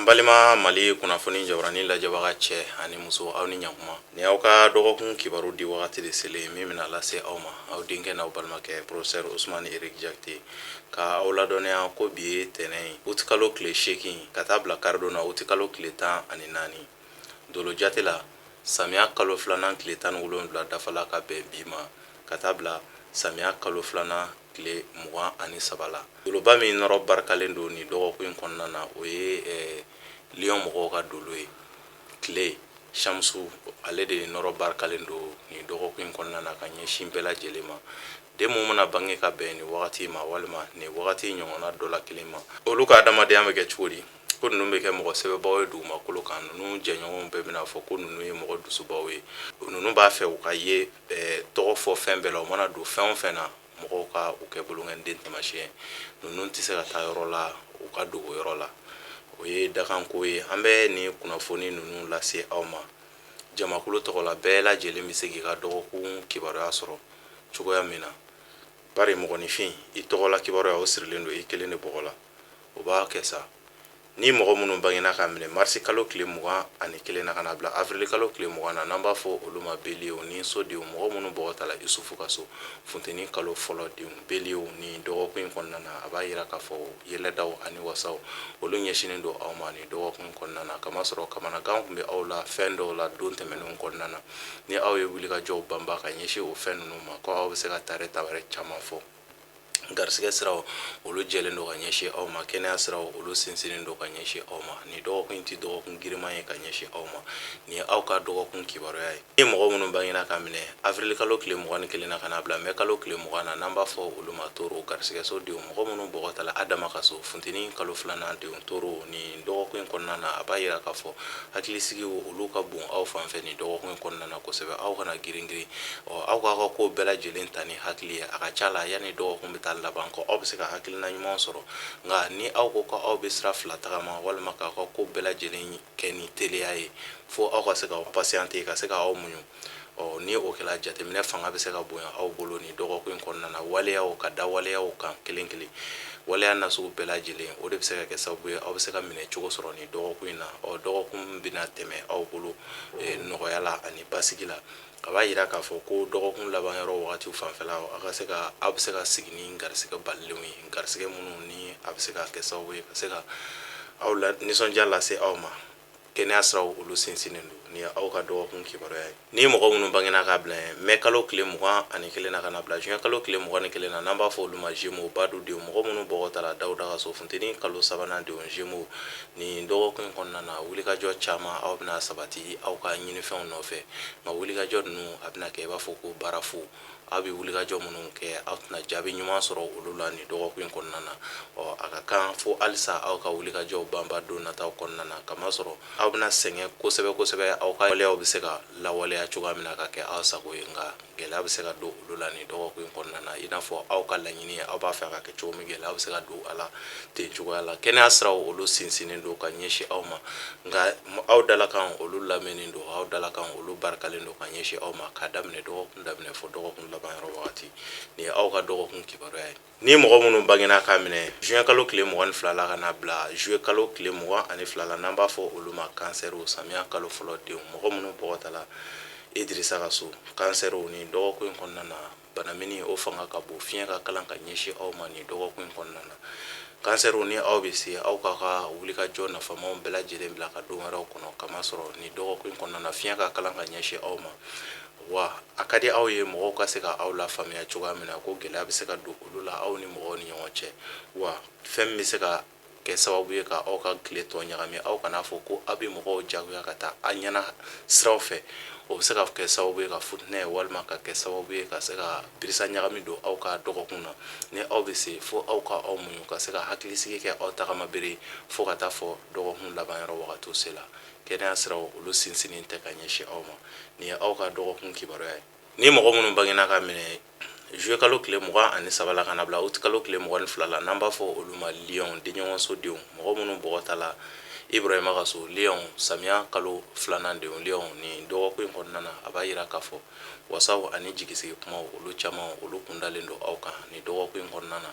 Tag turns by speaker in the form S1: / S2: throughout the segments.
S1: An balima Mali kunnafoni jabaranin lajɛbaga cɛ ani muso, aw ni ɲakuma. Ni aw ka dɔgɔkun kibaru di wagati de selen min bɛna lase aw ma, aw denkɛ n'aw balimakɛ professeur Ousmane Eric Diakité ka aw ladɔnniya ko bi ye tɛnɛn ye, utikalo tile 8 ka taa bila karidon na, utikalo tile 14. Dolo jate la, samiya kalo filanan tile 17 dafala ka bɛn bi ma ka taa bila samiya kalo filanan tile 23 la. Doloba min nɔrɔ barikalen don nin dɔgɔkun in kɔnɔna na, o ye lion mɔgɔw ka dolo ye. Tile Shamsu, ale de nɔrɔ barikalen don nin dɔgɔkun in kɔnɔna na ka ɲɛsin bɛɛ lajɛlen ma. Den minnu mana bange ka bɛn nin wagati ma walima nin wagati ɲɔgɔnna dɔ la kelen ma, olu ka adamadenya bɛ kɛ cogo di? Ko ninnu bɛ kɛ mɔgɔ sɛbɛbaw ye dugumakolo kan. Ninnu jɛɲɔgɔnw bɛɛ bɛna fɔ ko ninnu ye mɔgɔ dusubaw ye. Ninnu b'a fɛ u ka ye tɔgɔ fɔ fɛn bɛɛ la. U mana don fɛn o fɛn na, mɔgɔw ka u kɛ bolonkɔniden taamasiyɛn. Ninnu tɛ se ka taa yɔrɔ la u ka dogo yɔrɔ la. O ye dakanko ye. An bɛ nin kunnafoni ninnu lase aw ma jamakulu tɔgɔ la, bɛɛ lajɛlen bɛ se k'i ka dɔgɔkun kibaruya sɔrɔ cogoya min na, bari mɔgɔninfin, i tɔgɔla kibaruya, o sirilen don i kelen de bɔgɔ la. O b'a kɛ sa ni mɔgɔ minnu bangena ka minɛ marisi kalo tile 21 na ka na bila avril kalo tile 20 na, n'an b'a fɔ olu ma beliew ni sodenw, mɔgɔ minnu bɔgɔ tala Isufu ka so, funteni kalo fɔlɔ denw, beliew, ni dɔgɔkun in kɔnɔna na, a b'a yira k'a fɔ yɛlɛdaw ani wasaw, olu ɲɛsinnen don aw ma ni dɔgɔkun in kɔnɔna na, kamasɔrɔ kamanagan tun bɛ aw la fɛn dɔw la don tɛmɛnenw kɔnɔna na. Ni aw ye wulikajɔw banba ka ɲɛsin o fɛn ninnu ma, ko aw bɛ se ka tare tawɛrɛ caman fɔ. Garisɛgɛ siraw, olu jɛlen don ka ɲɛsin aw ma. Kɛnɛya siraw, olu sinsinnen don ka ɲɛsin aw ma. Nin dɔgɔkun in tɛ dɔgɔkun giriman ye ka ɲɛsin aw ma. Nin ye aw ka dɔgɔkun kibaruya ye. Ni mɔgɔ minnu bangena ka minɛ avril kalo tile 21 na ka na bila mɛ kalo tile 20 na, n'an b'a fɔ olu ma toro, garisɛgɛso denw, mɔgɔ minnu bɔgɔ tala Adama ka so, funteni kalo filanan denw, toro, nin dɔgɔkun in kɔnɔna na, a b'a yira k'a fɔ hakilisigiw, olu ka bon aw fan fɛ nin dɔgɔkun in kɔnɔna na kosɛbɛ. Aw kana girin-girin. Aw k'aw ka ko bɛɛ lajɛlen ta ni hakili ye. A ka ca la, yanni dɔgɔkun bɛ taa laban kɔ, aw bɛ se ka hakilina ɲuman sɔrɔ. Nka ni aw ko ko aw bɛ sira fila tagama walima k'aw ka ko bɛɛ lajɛlen kɛ ni teliya ye, fo aw ka se ka patienter, ka se ka aw muɲu. Ɔ ni o kɛra, jateminɛ fanga bɛ se ka bonya aw bolo nin dɔgɔkun in kɔnɔna na. Waleyaw ka da waleyaw kan kelen kelen, waleya nasugu bɛɛ lajɛlen, o de bɛ se ka kɛ sababu ye aw bɛ se ka minɛ cogo sɔrɔ nin dɔgɔkun in na. Ɔ dɔgɔkun bɛna tɛmɛ aw bolo nɔgɔya la ani basigi la. A b'a yira k'a fɔ ko dɔgɔkun laban yɔrɔ wagatiw fanfɛla, aw ka se ka aw bɛ se ka sigi ni garisɛgɛ balilenw ye, garisɛgɛ minnu ni a bɛ se ka kɛ sababu ye ka se ka aw la nisɔndiya lase aw ma. Kɛnɛya siraw, olu sinsinnen don. Nin ye aw ka dɔgɔkun kibaruya ye. Ni mɔgɔ minnu bangena k'a bila yen mɛ kalo tile 21 na ka na bila juin kalo tile 21 na, n'an b'a fɔ olu ma Gémeaux, badu denw, mɔgɔ minnu bɔgɔ tala Dawuda ka so, funteni kalo sabanan denw, Gémeaux, nin dɔgɔkun in kɔnɔna na, wulikajɔ caman aw bɛna sabati aw ka ɲinifɛnw nɔfɛ. Nka wulikajɔ ninnu, a bɛna kɛ i b'a fɔ ko baara fu. Aw bɛ wulikajɔ minnu kɛ, aw tɛna jaabi ɲuman sɔrɔ olu la nin dɔgɔkun in kɔnɔna na. Ɔ a ka kan fo halisa aw ka wulikajɔw banba don nataw kɔnɔna na, kamasɔrɔ aw bɛna sɛgɛn kosɛbɛ kosɛbɛ. Aw ka waleyaw bɛ se ka lawaleya cogoya min na ka kɛ aw sago ye, nka gɛlɛya bɛ se ka don olu la nin dɔgɔkun in kɔnɔna na. I n'a fɔ aw ka laɲini ye, aw b'a fɛ a ka kɛ cogo min, gɛlɛya bɛ se ka don a la ten cogoya la. Kɛnɛya siraw, olu sinsinnen don ka ɲɛsin aw ma. Nka aw dalakan, olu lamɛnnen don. Aw dalakan, olu barikalen don ka ɲɛsin aw ma k'a daminɛ dɔgɔkun daminɛ fo dɔgɔkun laban yɔrɔ wagati. Nin ye aw ka dɔgɔkun kibaruya ye. Ni mɔgɔ minnu bangena k'a minɛ juin kalo tile 22 la ka na bila juillet kalo tile 22 la, n'an b'a fɔ olu ma kansɛriw, samiya kalo fɔlɔ denw, mɔgɔ minnu bɔgɔ tala Idirisa ka so, kansɛriw, nin dɔgɔkun in kɔnɔna na, banamini o fanga ka bon. Fiɲɛ ka kalan ka ɲɛsin aw ma nin dɔgɔkun in kɔnɔna na. Kansɛriw, ni aw bɛ se, aw k'aw ka wulikajɔ nafamaw bɛɛ lajɛlen bila ka don wɛrɛw kɔnɔ, kamasɔrɔ nin dɔgɔkun in kɔnɔna na, fiɲɛ ka kalan ka ɲɛsin aw ma. Wa a ka di aw ye mɔgɔw ka se ka aw lafaamuya cogoya min na, ko gɛlɛya bɛ se ka don olu la aw ni mɔgɔw ni ɲɔgɔn cɛ. Wa fɛn min bɛ se ka kɛ sababu ye ka aw ka tile tɔ ɲagami, aw kana fɔ ko aw bɛ mɔgɔw jagoya ka taa a ɲɛna siraw fɛ. O bɛ se ka kɛ sababu ye ka futinɛ walima ka kɛ sababu ye ka se ka birisa ɲagami don aw ka dɔgɔkun na. Ni aw bɛ se, fo aw ka aw muɲu ka se ka hakilisigi kɛ aw tagama bere fo ka taa fɔ dɔgɔkun laban yɔrɔ wagatiw se la. Kɛnɛya siraw, olu sinsinnen tɛ ka ɲɛsin aw ma. Nin ye aw ka dɔgɔkun kibaruya ye. Ni mɔgɔ minnu bangena ka minɛ juillet kalo tile 23 la ka na bila août kalo tile 22 la, n'an b'a fɔ olu ma lion, denɲɔgɔnso denw, mɔgɔ minnu bɔgɔ tala Ibrahima ka so Lion, samiya kalo filanan denw Lion, nin dɔgɔkun in kɔnɔna na, a b'a yira k'a fɔ wasaw ani jigisigi kumaw, olu caman olu kundalen don aw kan nin dɔgɔkun in kɔnɔna na.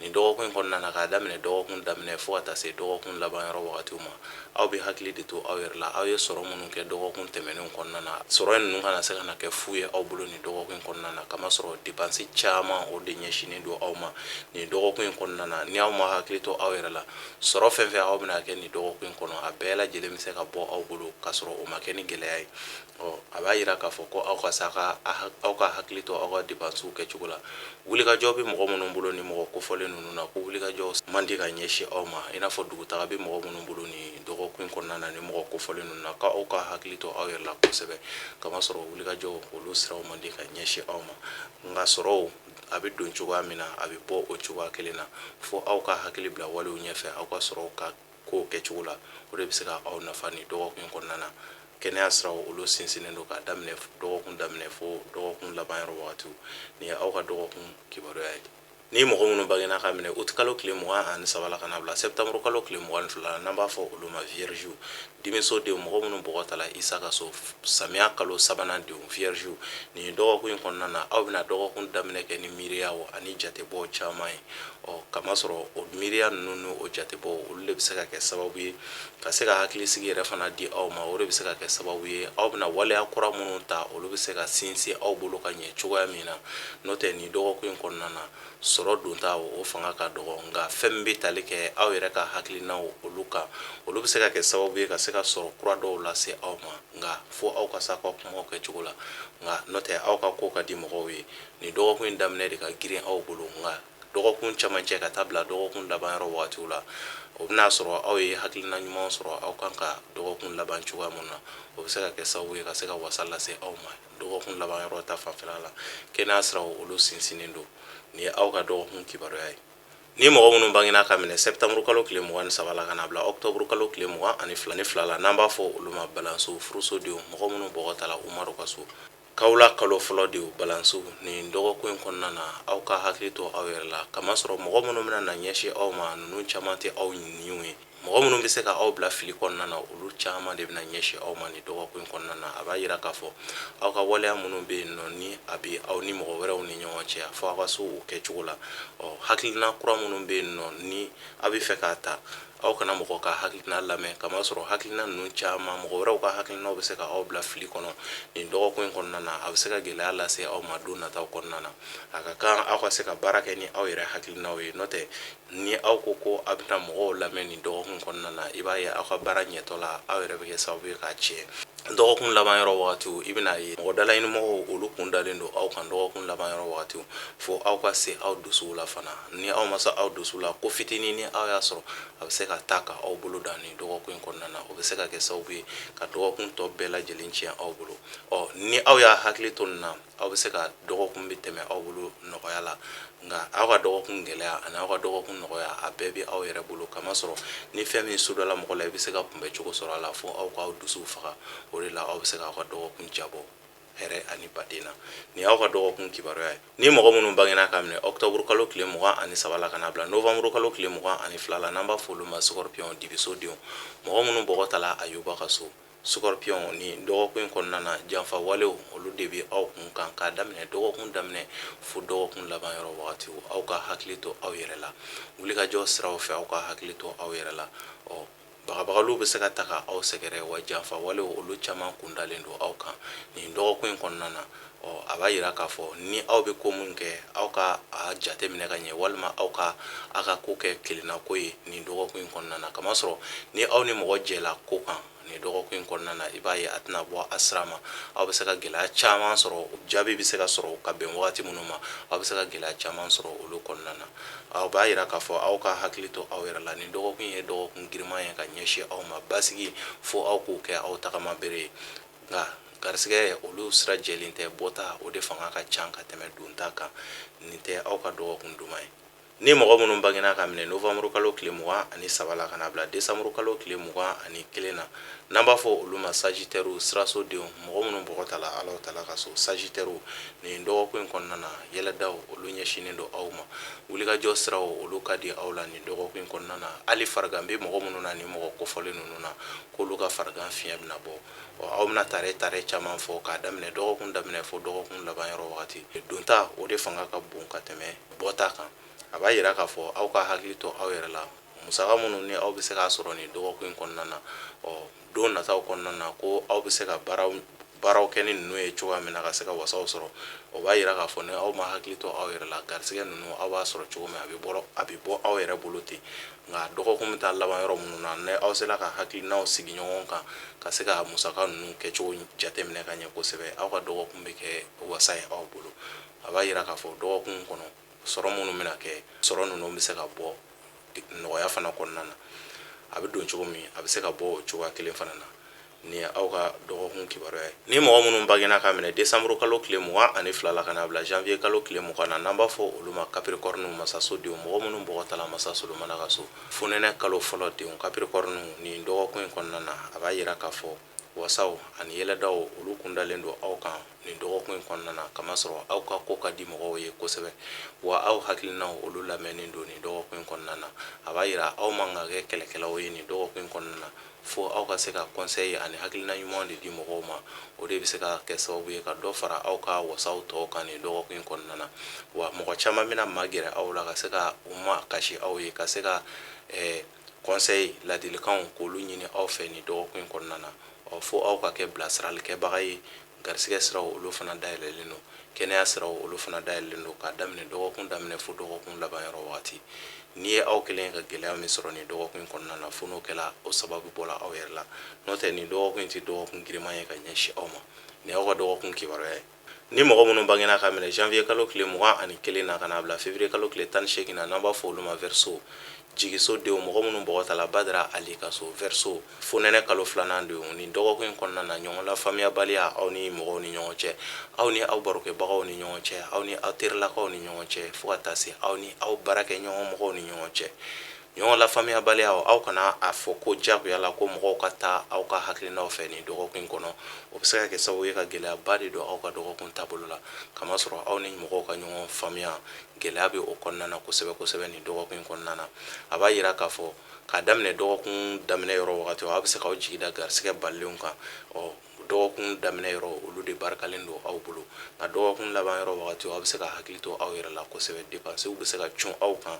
S1: Nin dɔgɔkun in kɔnɔna na, k'a daminɛ dɔgɔkun daminɛ fo ka taa se dɔgɔkun laban yɔrɔ wagatiw ma, aw bɛ hakili de to aw yɛrɛ la. Aw ye sɔrɔ minnu kɛ dɔgɔkun tɛmɛnenw kɔnɔna na, sɔrɔ ninnu kana se ka na kɛ fu ye aw bolo nin dɔgɔkun in kɔnɔna na, kamasɔrɔ dépense caman o de ɲɛsinnen don aw ma nin dɔgɔkun in kɔnɔna na. Ni aw ma hakili to aw yɛrɛ la, sɔrɔ fɛn fɛn aw bɛna kɛ nin dɔgɔkun in kɔnɔ, a bɛɛ lajɛlen bɛ se ka bɔ aw bolo k'a sɔrɔ o ma kɛ ni gɛlɛya ye. Ɔ, a b'a yira k'a fɔ ko aw ka sa ka aw ka hakili to aw ka dépenses kɛcogo la. Wulikajɔ bɛ mɔgɔ minnu bolo ni mɔgɔ kofɔlen ninnu na, ko wulikajɔ man di ka ɲɛsin aw ma, i n'a fɔ dugutaga bɛ mɔgɔ minnu bolo nin dɔgɔkun in kɔnɔna na ni mɔgɔ kofɔlen ninnu na, k'aw ka hakili to aw yɛrɛ la kosɛbɛ, kamasɔrɔ wulikajɔ olu siraw man di ka ɲɛsin aw ma. Nka sɔrɔw a bɛ don cogoya min na, a bɛ bɔ o cogoya kelen na. Fo aw ka hakili bila walew ɲɛfɛ aw ka sɔrɔw ka kow kɛcogo la, o de bɛ se ka aw nafa nin dɔgɔkun in kɔnɔna na. Kɛnɛya siraw olu sinsinnen don k'a daminɛ dɔgɔkun daminɛ fo dɔgɔkun laban yɔrɔ wagatiw. Nin ye aw ka dɔgɔkun kibaruya ye. Ni mɔgɔ minnu bangena ka minɛ uti kalo tile 23 la ka na bila septembre kalo tile 22 la, n'an b'a fɔ olu ma vierge, dimiso denw, mɔgɔ minnu bɔgɔ tala Isa ka so, samiya kalo sabanan denw vierge, nin dɔgɔkun in kɔnɔna na, aw bɛna dɔgɔkun daminɛ kɛ ni miiriyaw ani jatebɔw caman ye. Ɔ, kamasɔrɔ o miiriya ninnu ni o jatebɔw, olu de bɛ se ka kɛ sababu ye ka se ka hakilisigi yɛrɛ fana di aw ma. O de bɛ se ka kɛ sababu ye aw bɛna waleya kura minnu ta, olu bɛ se ka sinsin aw bolo ka ɲɛ cogoya min na. N'o tɛ, nin dɔgɔkun in kɔnɔna na, sɔrɔ donta o fanga ka dɔgɔ, nka fɛn min bɛ tali kɛ aw yɛrɛ ka hakilinaw olu kan, olu bɛ se ka kɛ sababu ye ka se ka sɔrɔ kura dɔw lase aw ma. Nka fo aw ka se aw ka kumaw kɛcogo la. Nka n'o tɛ, aw ka ko ka di mɔgɔw ye. Nin dɔgɔkun in daminɛ de ka girin aw bolo, nka dɔgɔkun camancɛ ka taa bila dɔgɔkun laban yɔrɔ wagatiw la, o bɛna sɔrɔ aw ye hakilina ɲuman sɔrɔ aw kan ka dɔgɔkun laban cogoya mun na. O bɛ se ka kɛ sababu ye ka se ka wasa lase aw ma dɔgɔkun laban yɔrɔ ta fanfɛla la. Kɛnɛya siraw olu sinsinnen don. Nin ye aw ka dɔgɔkun kibaruya ye. Ni mɔgɔ minnu bangena ka minɛ septembre kalo tile 23 la ka na bila octobre kalo tile 22 la, n'an b'a fɔ olu ma balansiw, furusodenw, mɔgɔ minnu bɔgɔ tala Umaru ka so, kawula kalo fɔlɔ denw balansiw, nin dɔgɔkun in kɔnɔna na, aw ka hakili to aw yɛrɛ la, kamasɔrɔ mɔgɔ minnu bɛna na ɲɛsin aw ma, ninnu caman tɛ aw ɲiniw ye. Mɔgɔ minnu bɛ se ka aw bila fili kɔnɔna na, olu caman de bɛna ɲɛsin aw ma nin dɔgɔkun in kɔnɔna na. A b'a yira k'a fɔ aw ka waleya minnu bɛ yen nɔ, ni a bɛ aw ni mɔgɔ wɛrɛw ni ɲɔgɔn cɛ, fo aw ka se o kɛcogo la. Ɔ, hakilina kura minnu bɛ yen nɔ, ni aw bɛ fɛ k'a ta, aw kana mɔgɔ ka hakilina lamɛn, kamasɔrɔ hakilina ninnu caman, mɔgɔ wɛrɛw ka hakilinaw bɛ se ka aw bila fili kɔnɔ nin dɔgɔkun in kɔnɔna na. A bɛ se ka gɛlɛya lase aw ma don nataw kɔnɔna na. A ka kan aw ka se ka baara kɛ ni aw yɛrɛ hakilinaw ye. N'o tɛ, ni aw ko ko aw bɛna mɔgɔw lamɛn nin dɔgɔkun kɔnɔna na, i b'a ye aw ka baara ɲɛtɔ la, aw yɛrɛ bɛ kɛ sababu ye k'a tiɲɛ. Dɔgɔkun laban yɔrɔ wagatiw, i bɛna ye mɔgɔ dalaɲinimɔgɔw olu kun dalen don aw kan dɔgɔkun laban yɔrɔ wagatiw. Fo aw ka se aw dusuw la fana. Ni aw ma se aw dusu la, ko fitinin ni aw y'a sɔrɔ, a bɛ se ka taa ka aw bolo dan nin dɔgɔkun in kɔnɔna na. O bɛ se ka kɛ sababu ye ka dɔgɔkun tɔ bɛɛ lajɛlen tiɲɛ aw bolo. Ɔ, ni aw y'a hakili to nin na, aw bɛ se ka dɔgɔkun bɛ tɛmɛ aw bolo nɔgɔya la. Nka aw ka dɔgɔkun gɛlɛya ani aw ka dɔgɔkun nɔgɔya, a bɛɛ bɛ aw yɛrɛ bolo, kamasɔrɔ ni fɛn min sudala mɔgɔ la, i bɛ se ka kunbɛ cogo sɔrɔ a la. Fo aw k'aw dusuw faga, o de la aw bɛ se k'aw ka dɔgɔkun jabɔ hɛrɛ ani baden na. Nin y'aw ka dɔgɔkun kibaruya ye. Ni mɔgɔ minnu bangena ka minɛ octobre kalo tile 23 la ka na bila novembre kalo tile 22 la, n'an b'a fɔ olu ma scorpion, dibisodenw, mɔgɔ minnu bɔgɔ tala Ayuba ka so, scorpion, ni dɔgɔkun in kɔnɔna na, janfa walew olu de bɛ aw kun kan k'a daminɛ dɔgɔkun daminɛ fo dɔgɔkun laban yɔrɔ wagatiw. Aw ka hakili to aw yɛrɛ la wulikajɔ siraw fɛ, aw ka hakili to aw yɛrɛ la. Ɔ, bagabagaliw bɛ se ka ta ka aw sɛgɛrɛ, wa janfa walew olu caman kun dalen don aw kan nin dɔgɔkun in kɔnɔna na. Ɔ, a b'a yira k'a fɔ ni aw bɛ ko min kɛ, aw ka a jate minɛ ka ɲɛ, walima aw ka aw ka ko kɛ kelenna ko ye nin dɔgɔkun in kɔnɔna na, kamasɔrɔ ni aw ni mɔgɔ jɛla ko kan nin dɔgɔkun in kɔnɔna na, i b'a ye a tɛna bɔ a sira ma. Aw bɛ se ka gɛlɛya caman sɔrɔ. Jaabi bɛ se ka sɔrɔ ka bɛn wagati minnu ma, aw bɛ se ka gɛlɛya caman sɔrɔ olu kɔnɔna na. Aw b'a yira k'a fɔ aw ka hakili to aw yɛrɛ la. Nin dɔgɔkun ye dɔgɔkun girinman ye ka ɲɛsin aw ma. Basigi, fo aw k'o kɛ aw tagama bere ye. Nka garisigɛ olu sira jɛlen tɛ, bɔta o de fanga ka ca ka tɛmɛ donta kan. Nin tɛ aw ka dɔgɔkun duman ye. Ni mɔgɔ minnu bangena ka minɛ novembre kalo tile 23 la ka na bila décembre kalo tile 21 na, n'an b'a fɔ olu ma sagittaire, siraso denw, mɔgɔ minnu bɔgɔ tala Alahu taala ka so, sagittaire, nin dɔgɔkun in kɔnɔna na, yɛlɛdaw olu ɲɛsinnen don aw ma, wulikajɔ siraw olu ka di aw la nin dɔgɔkun in kɔnɔna na. Hali farigan bɛ mɔgɔ minnu na, ni mɔgɔ kofɔlen ninnu na, k'olu ka farigan fiɲɛ bɛna bɔ. Aw bɛna tare tare caman fɔ k'a daminɛ dɔgɔkun daminɛ fo dɔgɔkun laban yɔrɔ wagati. Donta o de fanga ka bon ka tɛmɛ bɔta kan. A b'a yira k'a fɔ aw ka hakili to aw yɛrɛ la, musaka minnu ni aw bɛ se k'a sɔrɔ nin dɔgɔkun in kɔnɔna na, ɔ don nataw kɔnɔna na, ko aw bɛ se ka baaraw kɛ ni ninnu ye cogoya min na ka se ka wasaw sɔrɔ. O b'a yira k'a fɔ ni aw ma hakili to aw yɛrɛ la, garisɛgɛ ninnu aw b'a sɔrɔ cogo min, a bɛ bɔ aw yɛrɛ bolo ten. Nka dɔgɔkun bɛ taa laban yɔrɔ minnu na, ni aw sera ka hakilinaw sigi ɲɔgɔn kan ka se ka musaka ninnu kɛcogo jateminɛ ka ɲɛ kosɛbɛ, aw ka dɔgɔkun bɛ kɛ wasa ye aw bolo. A b'a yira k'a fɔ dɔgɔkun kɔnɔ sɔrɔ minnu bɛna kɛ, sɔrɔ ninnu bɛ se ka bɔ nɔgɔya fana kɔnɔna na. A bɛ don cogo min, a bɛ se ka bɔ o cogoya kelen fana na. Nin ye aw ka dɔgɔkun kibaruya ye. Ni mɔgɔ minnu bangena ka minɛ décembre kalo tile 22 la ka na bila janvier kalo tile 20 na, n'an b'a fɔ olu ma capricorne, masaso denw, mɔgɔ minnu bɔgɔ tala masa Solomana ka so, fonɛnɛ kalo fɔlɔ denw, capricorne, nin dɔgɔkun in kɔnɔna na, a b'a yira k'a fɔ wasaw ani yɛlɛdaw olu kundalen don aw kan nin dɔgɔkun in kɔnɔna na, kamasɔrɔ aw ka ko ka di mɔgɔw ye kosɛbɛ, wa aw hakilinaw olu lamɛnnen don nin dɔgɔkun in kɔnɔna na. A b'a yira aw man ka kɛ kɛlɛkɛlaw ye nin dɔgɔkun in kɔnɔna na, fo aw ka se ka conseil ani hakilina ɲuman de di mɔgɔw ma. O de bɛ se ka kɛ sababu ye ka dɔ fara aw ka wasaw tɔw kan nin dɔgɔkun in kɔnɔna na. Wa mɔgɔ caman bɛna magɛrɛ aw la ka se ka u ma kasi aw ye, ka se ka conseil, ladilikanw k'olu ɲini aw fɛ nin dɔgɔkun in kɔnɔna na. Ɔ fo aw ka kɛ bilasiralikɛbaga ye. Garisɛgɛ siraw olu fana dayɛlɛlen don, kɛnɛya siraw olu fana dayɛlɛlen don k'a daminɛ dɔgɔkun daminɛ fo dɔgɔkun laban yɔrɔ wagati. N'i ye aw kelen ka gɛlɛya min sɔrɔ nin dɔgɔkun in kɔnɔna na, fo n'o kɛla o sababu bɔla aw yɛrɛ la, n'o tɛ nin dɔgɔkun in tɛ dɔgɔkun giriman ye ka ɲɛsin aw ma. Nin y'aw ka dɔgɔkun kibaruya ye. Ni mɔgɔ minnu bangena ka minɛ janvier kalo tile 21 na ka n'a bila février kalo tile 18 na, n'an b'a fɔ olu ma verseau, jigiso denw, mɔgɔ minnu bɔgɔ tala Badara Ali ka so, verseau, fonɛnɛ kalo filanan denw, nin dɔgɔkun in kɔnɔna na, ɲɔgɔn lafaamuyabaliya aw ni mɔgɔw ni ɲɔgɔn cɛ, aw ni aw barokɛbagaw ni ɲɔgɔn cɛ, aw ni aw terilakaw ni ɲɔgɔn cɛ, fo ka taa se aw ni aw baarakɛɲɔgɔn mɔgɔw ni ɲɔgɔn cɛ, ɲɔgɔn lafaamuyabaliya, aw kana a fɔ ko jagoya la ko mɔgɔw ka taa aw ka hakilinaw fɛ nin dɔgɔkun in kɔnɔ. O bɛ se ka kɛ sababu ye ka gɛlɛyaba de don aw ka dɔgɔkun taabolo la, kamasɔrɔ aw ni mɔgɔw ka ɲɔgɔn faamuya gɛlɛya bɛ o kɔnɔna na kosɛbɛ kosɛbɛ nin dɔgɔkun in kɔnɔna na. A b'a yira k'a fɔ k'a daminɛ dɔgɔkun daminɛ yɔrɔ wagati, aw bɛ se k'aw jigi da garisɛgɛ balilenw kan. Ɔ dɔgɔkun daminɛ yɔrɔ olu de barikalen don aw bolo, nka dɔgɔkun laban yɔrɔ wagati, aw bɛ se ka hakili to aw yɛrɛ la kosɛbɛ. Depansiw bɛ se ka cun aw kan,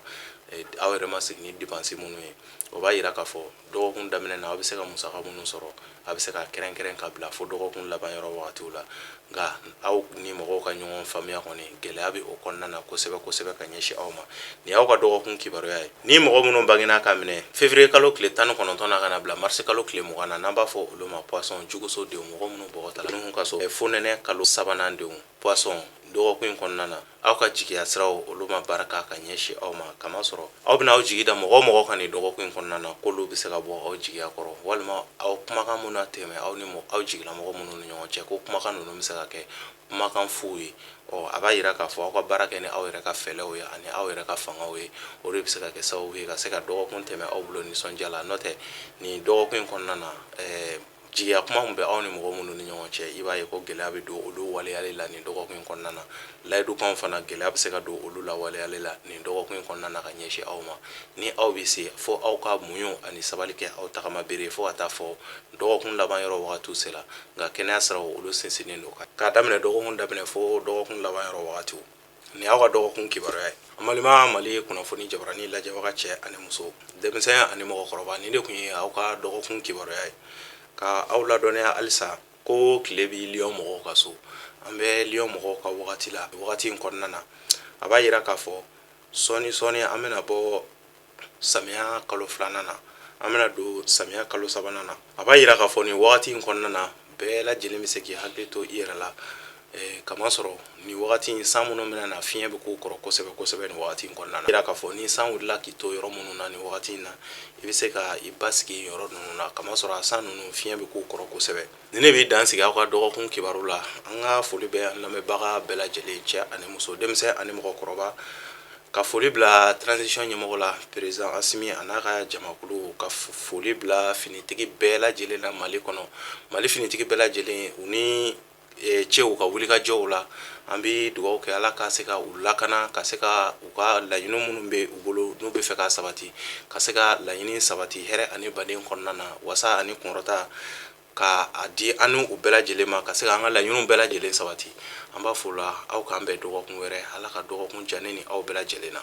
S1: aw yɛrɛ ma sigi ni depansi minnu ye. O b'a yira k'a fɔ dɔgɔkun daminɛ na, aw bɛ se ka musaka minnu sɔrɔ, a bɛ se ka kɛrɛnkɛrɛn ka bila fo dɔgɔkun laban yɔrɔ wagatiw la. Nka aw ni mɔgɔw ka ɲɔgɔn faamuya kɔni, gɛlɛya bɛ o kɔnɔna na kosɛbɛ kosɛbɛ ka ɲɛsin aw ma. Nin y'aw ka dɔgɔkun kibaruya ye. Ni mɔgɔ minnu bangena ka minɛ février kalo tile 19 na ka na bila mars kalo tile 20 na, n'an b'a fɔ olu ma poisson, juguso denw, mɔgɔ minnu bɔgɔ tala Nuhu ka so, fonɛnɛ kalo sabanan denw, poisson, dɔgɔkun in kɔnɔna na, aw ka jigiya siraw olu ma barika ka ɲɛsin aw ma, kamasɔrɔ aw bɛna aw jigi da mɔgɔ o mɔgɔ kan nin dɔgɔkun in kɔnɔna na, k'olu bɛ se ka bɔ aw jigiya kɔrɔ, walima aw kumakan minnu tɛmɛ aw ni aw jigilamɔgɔ minnu ni ɲɔgɔn cɛ, ko kumakan ninnu bɛ se ka kɛ kumakan fuw ye. Ɔ a b'a yira k'a fɔ aw ka baara kɛ ni aw yɛrɛ ka fɛlɛw ye ani aw yɛrɛ ka fangaw ye, o de bɛ se ka kɛ sababu ye ka se ka dɔgɔkun tɛmɛ aw bolo nisɔndiya la. N'o tɛ nin dɔgɔkun in kɔnɔna na, jigiya kuma min bɛ aw ni mɔgɔ minnu ni ɲɔgɔn cɛ, i b'a ye ko gɛlɛya bɛ don olu waleyali la nin dɔgɔkun in kɔnɔna na. Layidukanw fana, gɛlɛya bɛ se ka don olu la waleyali la nin dɔgɔkun in kɔnɔna na ka ɲɛsin aw ma. Ni aw bɛ se, fo aw ka muɲu ani sabali kɛ aw tagama bere fo ka taa fɔ dɔgɔkun laban yɔrɔ wagatiw sera. Nka kɛnɛya siraw olu sinsinnen don k'a daminɛ dɔgɔkun daminɛ fo dɔgɔkun laban yɔrɔ wagatiw. Nin y'aw ka dɔgɔkun kibaruya ye. An balima Mali kunnafoni jabarani lajɛbaga cɛ ani muso, denmisɛn ani mɔgɔkɔrɔba, nin de tun ye aw ka dɔgɔkun kibaruya ye. Ka aw ladɔnniya halisa ko tile bɛ Lion mɔgɔw ka so. An bɛ Lion mɔgɔw ka wagati la. Wagati in kɔnɔna na, a b'a yira k'a fɔ sɔɔni sɔɔni an bɛna bɔ samiya kalo filanan na, an bɛna don samiya kalo sabanan na. A b'a yira k'a fɔ nin wagati in kɔnɔna na, bɛɛ lajɛlen bɛ se k'i hakili to i yɛrɛ la, kamasɔrɔ nin wagati in, san minnu bɛna na, fiɲɛ bɛ k'u kɔrɔ kosɛbɛ kosɛbɛ nin wagati in kɔnɔna na. Yira k'a fɔ ni san wulila k'i to yɔrɔ minnu na nin wagati in na, i bɛ se ka i basigi yɔrɔ ninnu na, kamasɔrɔ a san ninnu fiɲɛ bɛ k'u kɔrɔ kosɛbɛ. Nin de bɛ dan sigi aw ka dɔgɔkun kibaru la. An ka foli bɛ an lamɛnbaga bɛɛ lajɛlen, cɛ ani muso, denmisɛn ani mɔgɔkɔrɔba. Ka foli bila transition ɲɛmɔgɔ la, président Asimi a n'a ka jamakulu. Ka foli bila finitigi bɛɛ lajɛlen na Mali kɔnɔ, Mali finitigi bɛɛ lajɛlen, u ni cɛw ka wulikajɔw la. An bɛ dugawu kɛ Ala ka se ka u lakana, ka se ka u ka laɲini minnu bɛ u bolo n'u bɛ fɛ ka sabati, ka se ka laɲini sabati hɛrɛ ani baden kɔnɔna na, wasa ani kunkɔrɔta ka a di an u bɛɛ lajɛlen ma, ka se ka an ka laɲiniw bɛɛ lajɛlen sabati. An b'a fɔ la, aw k'an bɛn dɔgɔkun wɛrɛ. Ala ka dɔgɔkun diya ne ni aw bɛɛ lajɛlen na.